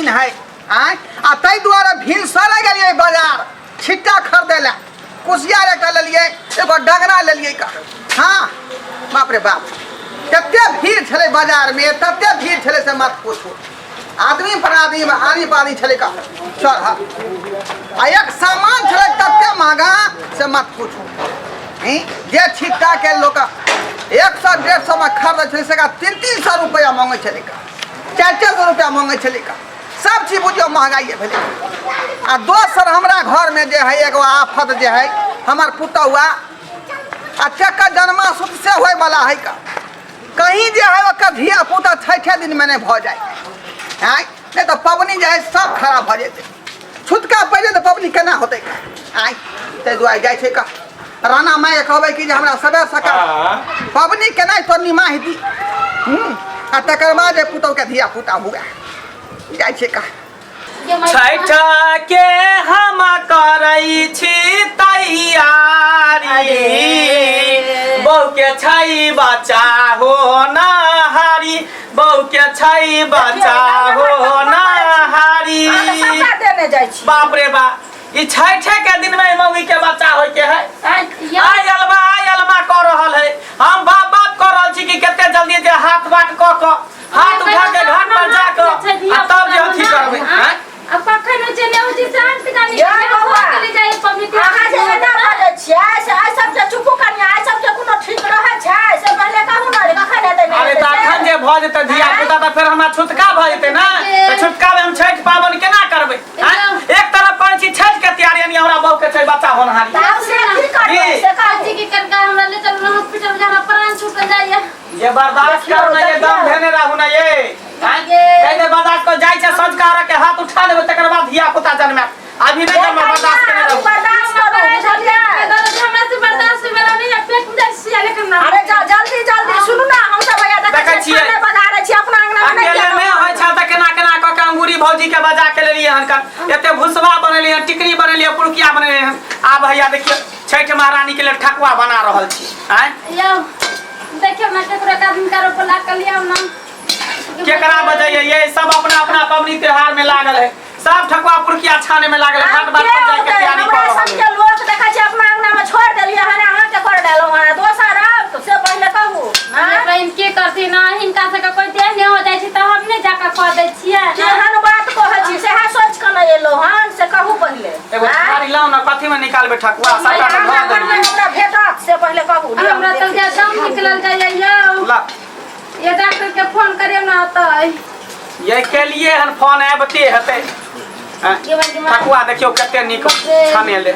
दिन है आँय। आ ताहि दुआरे भिनसरे गेलियै बाजार छिट्टा खरीदै लए, कुसियार एकटा लेलियै, एगो डगरा लेलियै का। हाँ बाप रे बाप, कते भीड़ छलै बाजारमे, तते भीड़ छलै से मत पूछू। आदमी पर आदमी, आदमी पर आदमी छलै का चढ़ल। आ एक सामान छलै तते महगा से मत पूछू। जे छिट्टा के लोक 100 150 में खरीदै छलै से 300-300 रुपया मांगै छलै का, 400-400 रुपया मांगै छलै का। सब चीज बुझियौ महगाइए भेलै। आ दोसर हमरा घरमे जे है एगो आफत जे है, हमर पुतहुआ आ चक्कर जन्मा सुत से होइवला है का, कहीं जे है ओकर धिया पुता छठे दिनमे नहि भऽ जाय। आँय, नहि तऽ पबनी जे है सब खराब भऽ जेतै। छुतका पड़ि जेतै, पबनी केना होतै? आँय, ताहि दुआरे जाइ छै का राणा मायके कहबै कि जे हमरा सबेर सकाल पबनी केना तो निमाहि दी। आ तकर बाद जे पुतहुके धिया पुता हुए जाइ छै का। छठ के हम करै छी तैयारी, बहू के छै बच्चा हो नहारी, बहू के छै बच्चा हो नहारी। अहाँ तऽ सबटा देने जाइ छी। बाप रे बा, ई छठे के दिन में मौगी के बच्चा होय के है। आइ अलमा आइ अलमा कऽ रहल है। हम बाप बाप कऽ रहल छी कि कते जल्दी जे हाथ बाट कऽ कऽ हाथ उठा के घाट पर जा कऽ आ तब जे अथी करबै। आँय? अब कखन होइ छै नेउजी से आन पिता या बौआ। चले जाए पबनी। अहाँ जे एना बजै छियै से आइ सबके चुपू कनिया, आइ सबके कोनो ठीक रहै छै से पहिले कहू ने जे कखन हेतै नहि अरे हेतै तऽ से। अखन जे भऽ जेतै धिया पुता तऽ फेर हमरा छुतका भऽ जेतै ने, तऽ छुतका मे हम छठि पाबनि केना करबै? आँय? एक तरफ करै छी छठि के तैयारी, यानी हमरा बहू के छै बच्चा होनहारी। तऽ आब से की करबै की? से कहू। जी की कनका हमरा ले चलू ना हॉस्पिटल, हमरा प्राण छूटल जाइए। ये बर्दाश्त करू ना, ये दम धेने रहू ना ये। आँय? कहि दे बर्दाश्त कर जाइ छै संस्कार के हाथ उठा लेबै तकर बाद धिया पुता जन्मे। अभी नहि जन्म बर्दाश्त केने रहू। बर्दाश्त करू बुझलियै। हमरा से बर्दाश्त होय वाला नहीं है, पेट में जाइ छियै लेकिन ना। अरे जा जल्दी जल्दी सुनू ना, हम सब भैया देखै देखै छियै। छियै खाने बघारै छी अपना अंगना में नहि अकेले नहि होइ छल तऽ केना केना कऽ के अंगूरी भौजी के बजा के लेलियै हन कर एते भुसबा बनेलियै हन, टिकरी बनेलियै, पुरुकिया बनेलियै हन। आब भैया देखियौ छठि महारानी के लेल ठकुआ बना रहल छी। आँय यौ देखियौ ना केकरो एक आदमी करो बोला के लियाउ ना। केकरा बजैये? ये सब अपना अपना पबनी त्योहार में लागल है, सब ठकुआ पुरकिया छाने में लागल है, घाट बाट पर जाके तैयारी हमरा कर रहल सबके है। लोक देखै छै अपना अंगना में छोड़ देलियै हन, अहाँ के कर देलहुँ हन, दोसर आउ तऽ से पहिले कहू। अरे बहिन की करती ना, हिनका सबके कोई देह नहि हो जाइ छै तऽ हम नहि जाकऽ कऽ दै छियै। केहन बात कहै छी सएह सोचि कऽ नहि एलहुँ हन, से कहू पहिले। एगो थारी लाउ ना, कथी में निकालबे ठकुआ? सबटा तऽ धऽ देलियै। हमरा भेटत से पहिले कहू। हमरा तऽ जे दम निकलल जाइए यौ। ला। ये डॉक्टर के फोन करियौ ना तऽ। ये के लिए हन फोन आबते हेतै। ठकुआ देखियौ कते नीक छानेले,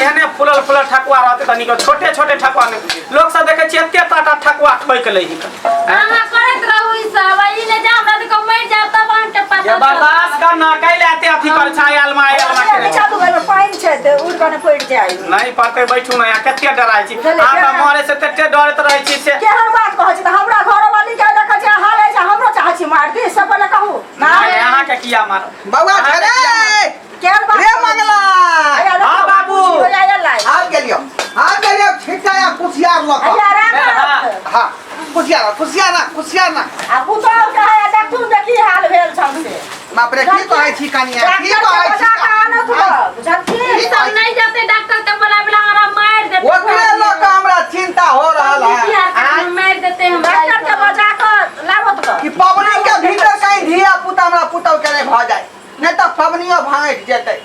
एहने फूलल फूलल ठकुआ रहतै तऽ नीक। छोटे छोटे ठकुआ नहि, लोक सब देखै छियै एते टाटा ठकुआ ठोकि लै हिक। अहाँ करैत रहू ई सब, ई नहि जे हमरा देखो मरि जायब तब अहाँके पता ये बर्दाश्त कर ना, कैले एते अथी कर छै आयल मा आयल मा के। चलू एहिमे पानि छै तऽ उड़ि कऽ ने पड़ि जाय। नहीं पड़तै, बैठू ना, कते डराइ छी अहाँ तऽ, मरे से तते डरैत रहै छी से। केहन बात कहै छी तऽ हमरा घरवाली के देखै छी हाल छै, हमरो चाहै छी मार दी से पहिले कहू ना। नहीं, अहाँके किया मारब? बौआ रे। केहन बात रे मंगला। हाँ, बाबू। आब गेलियो, आब गेलियो छिट्टा या कुसियार लऽ कऽ। हाँ कुसियार, कुसियार ना, कुसियार ना। आ पुतहु के है देखू देखी हाल भेल छन से। बाप रे, की कहै छी कनिया, की डॉक्टर के कहै छी? बजा कऽ आनत बुझलखिन। ई सब नहि जेतै डॉक्टर के बोलाबे ला, हमरा मारि देतै। ओकरे लऽ कऽ हमरा चिंता हो रहल है। आँय? मारि देतै हमरा। डॉक्टर के बजा कऽ लाबत कऽ कि पबनी के भीतर कहीं धिया पुता हमरा पुतहु के नहीं भऽ जाय, नहीं तऽ पबनियो भाँगि जेतै।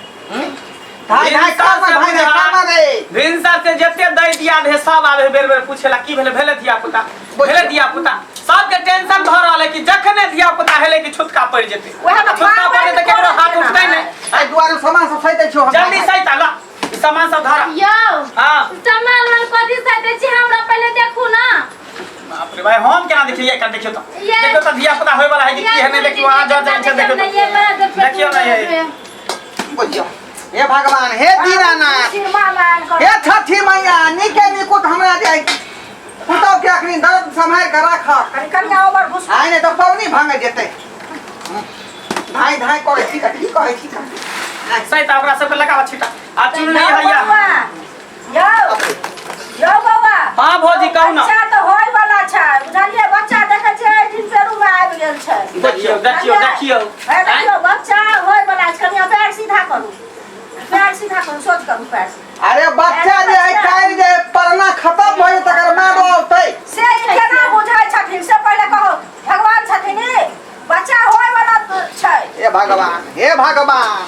धाय धाय भिनसर कर्म से भाँगे बुझा, कर्म रे। भिनसर से जते दै दिया रहे सब आबे बेर बेर पूछेला की भेले, भेले धिया पुता, भेले धिया पुता। सबके टेंशन भऽ रहल है कि जखने धिया पुता हेले कि छुतका पड़ि जेतै। वएह ने, छुतका पड़ि जेतै केकरो हाथ उठतै नहि। एहि दुआरे सामान सब सैतै छियौ हम। जल्दी सैता ला ई सामान सब धरा। यौ। हाँ। सामान मन कथी सैतै छी, हमरा पहिले देखू ना। बाप रे भाई, हम केना देखिए? एकर देखियो तो, ये- देखियो तो धिया पुता होय वाला है कि की है? नहीं देखियो, अहाँ जर जान छै देखियो तो। देखियो ना ये। बुझियौ हे भगवान, हे दीनानाथ, सिरमा लाइन कर। हे छठी मैया, नीके निकुत हमरा जे पुतहु के अखनी दर्द सम्हारि के राख। कनि कनिया ओवर घुस। आइ नहि तऽ पबनी भांगे जेतै। धाय धाय करै छी की कहै छी? सैता ओकरा सबके लगावा छिटा आ चुनरी हैया। यौ यौ बौआ। हाँ भौजी, कहू ना। बच्चा तऽ होय वाला छै बुझलियै, बच्चा देखै छियै एहि दिन पेरू मे आबि गेल छै। देखियौ देखियौ देखियौ। हे देखियौ, बच्चा होय वाला छै, कनिया पैर सीधा करू, पैर सीधा करू, सोच करू पैर। अरे बच्चा जे है काल्हि जे परना खत्म भऽ जेतै तकर बाद ओ औतै। से ई केना बुझै छथिन से पहिले कहो, भगवान छथिन ई? बच्चा होय वाला छै। हे भगवान, हे भगवान,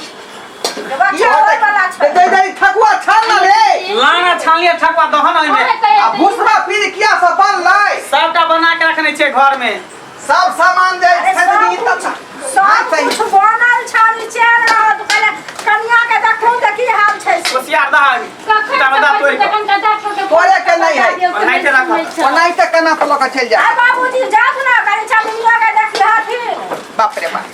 जे बच्चा होय वाला छै। दे दे ठकुआ छान ना रे। लाना छानलियै ठकुआ दहन ओहिमे। आ भुसबा पीर किया सब बनलै? सबटा बना के रखने छियै घर में। सब सामान जे अरे खरीदनी सब तब कुछ, सब सही। कुछ बनल छल, चलि रहल। पहिले कनिया के देखू तऽ की हाल छै से। कुसियार दहन कखन सीता में तोड़ि कऽ। तोड़े के नहि है। ओनाहिते राखब। ओनाहिते केना पर लऽ कऽ चलि आ जाय। बाबूजी जाथु ना, कनि चमिनिया के देखिहथिन। बाप रे बाप,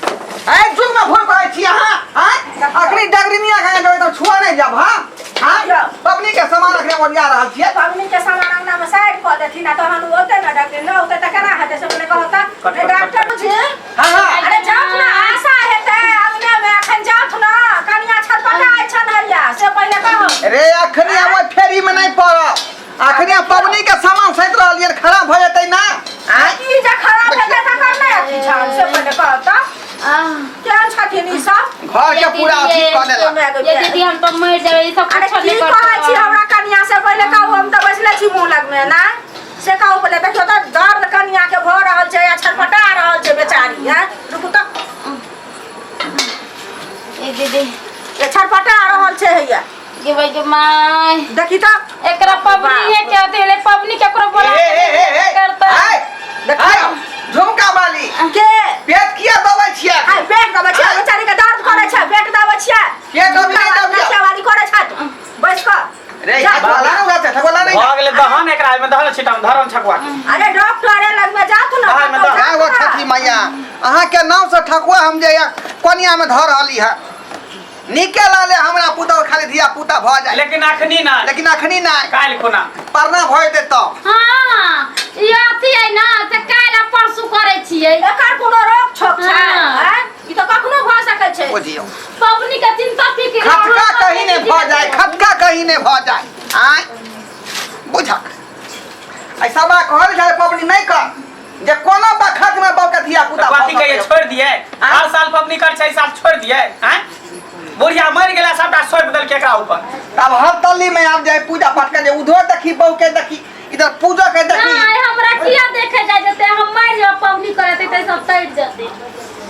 ऐ जुग में भूल करै छी अहाँ। आँय, अखनी डगरिनिया के जेबै तऽ छुआ नहि जाब। हाँ हाँ, जाउ। पबनी के सामान अखने ओरिया रहल छियै। पबनी के सामान अंगना में साइड कऽ देथिन आ तहन ओ औतै ने डॉक्टर, न औतै तऽ केना हेतै से पहिले कहू तऽ। कट, नहि कट, डॉक्टर बुझी। हाँ हाँ। अरे जाथु ना, आशा हेतै अंगने में, अखन जाथु ना, कनिया छटपटाइ छन हैया से पहिले कहू। रे अखनी हम ओहि फेरी में नहीं पड़ब। अखनी हम पबनी के सामान सैत रहलियै, खराब भऽ जेतै ना। आँय, ई जे खराब हेतै तकर नहि अथी छन से पहिले कहू तऽ। केहन छथिन ई सब? घर के पूरा अथी कऽ देलक। ये दीदी, हम तो मर जाबे, ई सब अरे कुछ की नहीं कहै छी करते। हमरा कनिया से पहिले कहू, हम तऽ बैसले छी मुँह लगमे ना से कहू पहिले। देखियौ तऽ दर्द कनिया के भऽ रहल छै आ छटपटा रहल छै बेचारी। हैं, रुकू तऽ। ये दीदी, ये छटपटा रहल छै हैया। गे भाई गे my, देखी तऽ। एकरा पबनी है क्या होते ले पबनी केकरो बोला ए ए ए ए करता। आय आय झुमका वाली के पेट किया दबै छियै? आइ पेट दबै छियै, बेचारी के दर्द करै छै, पेट दबै छियै। पेट दबै नहि दबियौ। नशिया वाली करै छै, बैस कऽ रे जा। ठकुआ ना उड़ा, ठकुआ नहीं। भऽ गेलै, दहन एकरा एहिमे दहन, छिटा में धरन ठकुआ के। अरे डॉक्टरे लगमे जाथु ना। बाहर में दऽ। जय हो छठी मैया, अहाँ के नाम से ठकुआ हम जे कोनिया में धर रहली है, नीके लाले हमरा पुतौह खाली धिया पुता भऽ जाय। लेकिन अखनी ना। लेकिन अखनी नहि। काल्हि खुना परना भऽ जेतै तब। हाँ, ई अथी है ना से काल्हि आ परसू करै छियै। एकर कोनो रोक छोक छै? हाँ। आँय? ई तऽ कखनो भऽ सकै छै। बुझियौ, पबनी के चिंता फिक्र खटका कहीं नहि भऽ जाय, खटका कहीं नहि भऽ जाय। आँय बुझक, ऐसा बा कहल जाय पबनी नहि कर जे कोनो बखत में बौके धिया पुता तऽ कथी कहिए, छोड़ि दिए? हर साल पबनी कर छै, साल छोड़ि दिए? आँय, बुढ़िया मरि गेला, सबटा सौंपि देलकै एकरा ऊपर। तब हर तल्ली में आब जाय पूजा पाठ कर, उधर देखी बहू के देखी, इधर पूजा के देखी। नहीं, हमरा किया देखे जाय जेते, हम मर जाब पबनी करते ते सब तैर जते।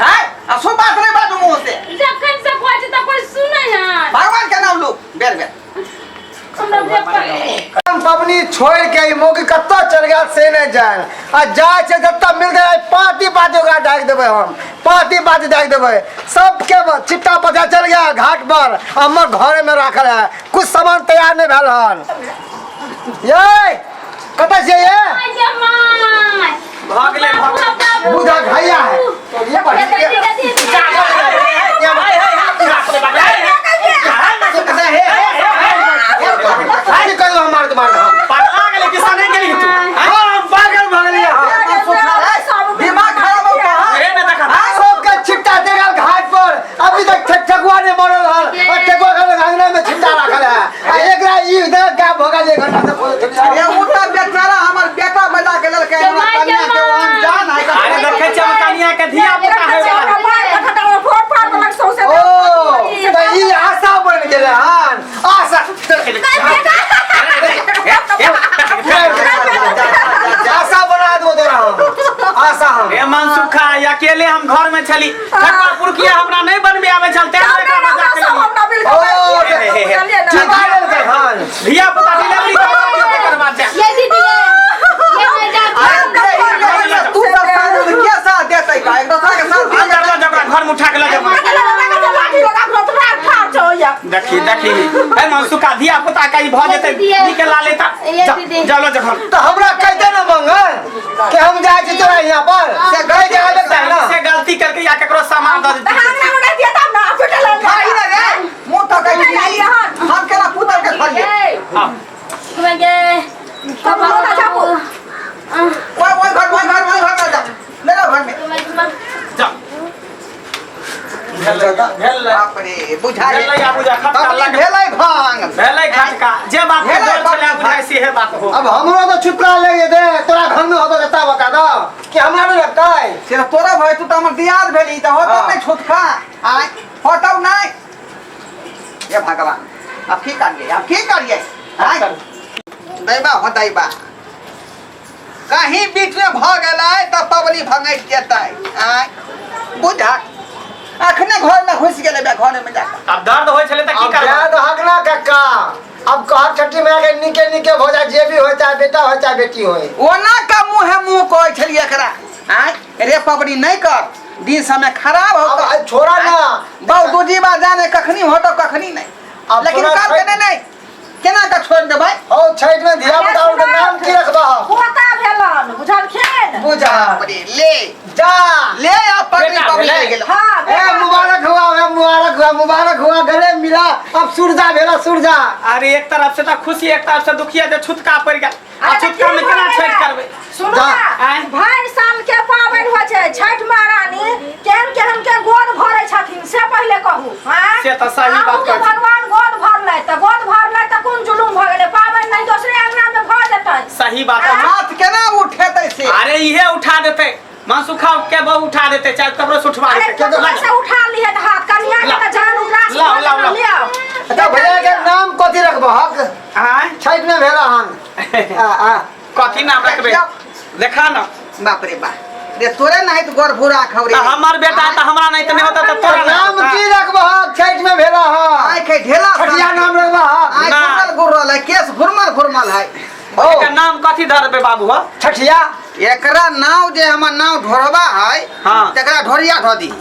आँय, आ सो बात नहीं बाजू मुंह से। जखन से कहै छै तऽ कोई सुनै है? भगवान के नाम लू बेर बेर। हमरा जे पर- हम पबनी छोड़ के ई मौगी कतऽ चल गेल से नहि जान, आ जाइ छै जतऽ मिल गए पाँती पाँती ओकरा डाकि देबै हम, पाँती पाँती डाकि देबै सबके। छिट्टा पचा चल गया घाट पर, हमर घरे में राखल है, कुछ सामान तैयार नहीं भेल हन। ये कतऽ छियै ये? आइ गे my. भऽ गेलै, भऽ गेलै। बाबू, बुझा घैया है तो ये बढ़ ये दीदी, दीदी। की करू हमार तुम्हार हम पगला गेलै कि सने गेली तू? हम पागल भऽ गेलियै हम। दिमाग खराब हो गया। हे ने देखा। सबके छिट्टा देगल घाट पर, अभी तक ठकुआ नहीं मरल हन और ठकुआ के अंगना में छिट्टा रखल है, आ एकरा ई इधर गायब भ गेल एक घंटा से खोजै छलियै। अरे उ तऽ बेचारा हमर बेटा बजा के लेलकै हमरा कन्या के, ओ अनजान है। अरे देखै छियै हम कनिया के धिया पुता होय वाला। ओ तऽ ई आशा बन गेलै हन, आशा आशा बना देबो तोरा हम, आशा हम। हे मनसुखा, अकेले हम घर में छली, ठकुआ पुरकिया हमरा नहीं बनबे आवे छल, तें एकरा बजा के लेली। ओ चिता लेलकै हन। धिया पुता डिलीवरी करवा दियौ तकर बाद जायब। ये दीदी, ये नहीं जा। तू सब साथ के साथ देतै का एक दोसरा के साथ? अंदर लऽ जाओ, ओकरा घर में उठा के लऽ जाओ। देखी देखी हे मनसुखा, धिया पुता के ई भऽ जेतै नीके लाले तऽ। ये दीदी। जाओ लऽ जाओ घर। तऽ हमरा कहिते ने मंगल कि हम जाइ छी तोरा यहाँ पर से गई के आबे के ना। से गलती करके या केकरो सामान दऽ देतै। खाई ना रे मुंह तो कहि छी हम केना पुतल के खालिए। हाँ। गे ओए ओए घर, ओए घर, ओए घर में जा, ले जाओ घर में। जाओ। बुझा भेलै। बाप रे, बुझा भेलै आ बुझा खटका पबनी लागल। भेलै भांग। भेलै खटका जे बात भेलै डर छलै बाप। बुझाइ सेहे बात हो। अब हमरो तो छुटका ले जेते तोरा घर में होतो जता बता दो कि हमरा नहीं लगतै। से तऽ तोरा भय, तू तऽ हमर दियाद भेली तऽ होतौ हाँ। नहि छुटका आय होतौ नहि। हे भगवान, अब की करियै, अब की करियै? आय दैबा हो दैबा, कहीं बीच में भऽ गेलै तऽ पबनी भंगैत जेतै। आय बुझा अखने घर में घुसि गेलै बे, घर में जाकऽ आब दर्द होइ छलै तऽ की अब करबै? जाए दहक ना कक्का, अब कह छठी मैया के निके निके हो जाए, जे भी हो चाहे बेटा हो चाहे बेटी हो। ओना का मुँह है मुँह कहै छलियै एकरा, आय रे पबनी नहि कर, दिन समय खराब अब होतौ। आज छोड़ा ना बहु दूजी बार जाने कखनी होतौ कखनी नहि, अब लेकिन तोरा कहलकै नहि नहि केना कऽ छोड़ि देबै। हो छठ में धिया पुता के नाम की रखबा? पोता भेलन बुझलखिन। बुझा बाप रे, ले जा ले अब पगड़ी बेटा पगड़ी भेलै। ले गेलो। हाँ ए बेटा। मुबारक हुआ ए मुबारक हुआ मुबारक हुआ, गले मिला अब सुरजा भेला सुरजा। अरे एक तरफ से तऽ खुशी एक तरफ से दुखिया जे छुतका पड़ि गेल। आ अरे छुतका में की केना भऽ छठि गेलै? करबै? सुनू जा। ना, आँय? भरि साल के पाबनि होइ छै छठि महारानी केहन केहन के गोद भरै छथिन से पहिले कहू। आँय? से तऽ सही बात अहूँके कहै छी। भगवान गोद भरलै तऽ गोद भरलै तऽ कोन जुलुम भऽ गेलै? पाबनि नहि दोसरे अंगना मे भऽ जेतै। सही बात है। हाथ केना उठेतै से? अरे इहे उठा देतै मनसुखा के बहु उठा देतै चाहे ककरो से उठवा अरे देतै। ककरो से उठा लिहे तऽ हाथ कनिया के तऽ जान उगरास लाओ, भऽ लाओ, जेतै, लाओ। लिअ। अच्छा भैया के नाम कथी रखबा हक? आँय? छठ में भेला हन आ आ कथी नाम रखबै? देखा ना। बाप रे बाप रे, तोरे नहीं तो गोर भूरा खबरे। तऽ हमर बेटा तऽ हमरा नहीं तऽ नहि होता तऽ तोरा नाम की रखबा हक छठ में भेला हन? आँख है ढेला छठिया नाम रखबा हक? आँख ना। घुरल घुरल है, केस घुरमल घुरमल है। ओ एकर नाम कथी धरबै बाबू हो? छठिया। एकरा नाव जे हमर नाव ढोरबा है, हाँ। तकरा ढोरिया धो दी।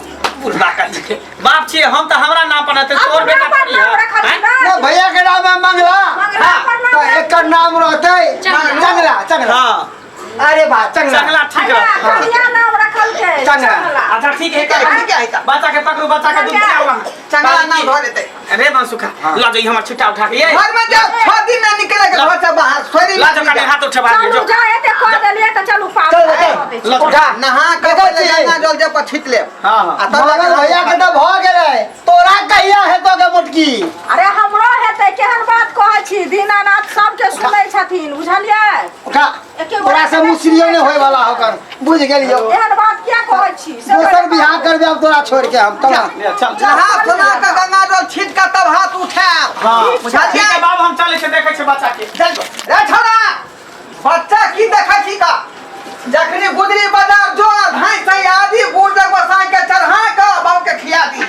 बुढ़बा कथी बाप छियै हम तऽ हमरा नाम पर हेतै तोर अपना बेटा पर थोड़ी नाम है रखल आँय? ना। ना भैया के नाम है मंगला। मंगला पर नाम तो एकर नाम रहतै चंगला। चंगला चंगला। हाँ अरे बा चंगला चंगला ठीक अरे, रहतै। कनिया नाम रखलकै चंगला। चंगला। अच्छा ठीक है ठीक है, ठीक है, तऽ। बच्चा के पकड़ू, बच्चा के दूध चंगला। पियाउ अहाँ। चंगला नाम धो देतै। रे मनसुखा ला जो हमर छिट्टा उठा के ये घर में जाओ, 6 दिन में निकले के घर से बाहर सोरी ला जो कने हाथ उठवा दियो चलू जो जा एते कऽ देलियै तऽ चलू चल पाबनि चल अबै छी। ला उठा नहा के देखै पहिले छी। गंगा जल जे पर छीट लेब। हाँ, हाँ। आ तब मगन भैया के तऽ भऽ गेलै, तोरा कहिया हेतो के मोटकी? अरे हमरो हेतै, केहन बात कहै छी, दीनानाथ सबके सुनै छथिन बुझलियै। उठा एके गोटा तोरा से मुसरियो नहीं होय वाला होकर बुझ गेलियो। एहन बात किया कहै छी से दोसर पहिले बियाह कहू। करबे अब तोरा छोड़ के हम चल। ले, चल चल। नहा सोना के गंगा जल छीट के तब हाथ उठायब। हाँ ठीक बुझलियै? है बाबू, हम चलै छी, देखै छी बच्चा के। चल रे छोड़ा, बच्चा की देखै छी का? जखनी गुजरी बाजार जो धाई से आदि गुड़ दे गोसाई के चढ़ा के बाबू के खिया दी,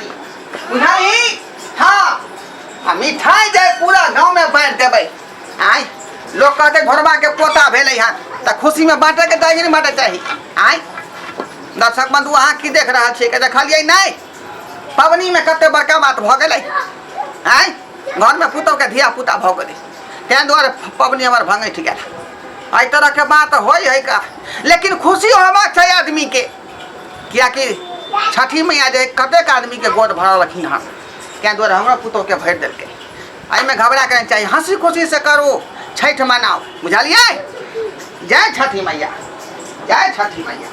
बुझाई? हाँ, आ मिठाई जे पूरा गांव में बांट देबै। आय लोग कहते घोरबा के पोता भेलै हन तऽ खुशी में बांटे के चाही कि नहीं बांटे चाही? आय दर्शक बंधु, अहाँ की देख रहल छियै? के देखलियै नहि पबनी में कते बड़का बात भऽ गेलै। आय घर में पुतोह के धिया पुता भऽ गेलै, ताहि दुआरे पबनी हमर भंगठि गेल। एहि तरहके बात होइ है का, लेकिन खुशी होबाक चाही आदमीके, कियाकि छठी मैया जे कतेक आदमीके गोद भरलखिन हन, ताहि दुआरे हमरो पुतोहके भरि देलकै। एहिमे घबराके नहि चाही, हँसी खुशी से करू छठि मनाउ, बुझलियै? जय छठी मैया, जय छठी मैया।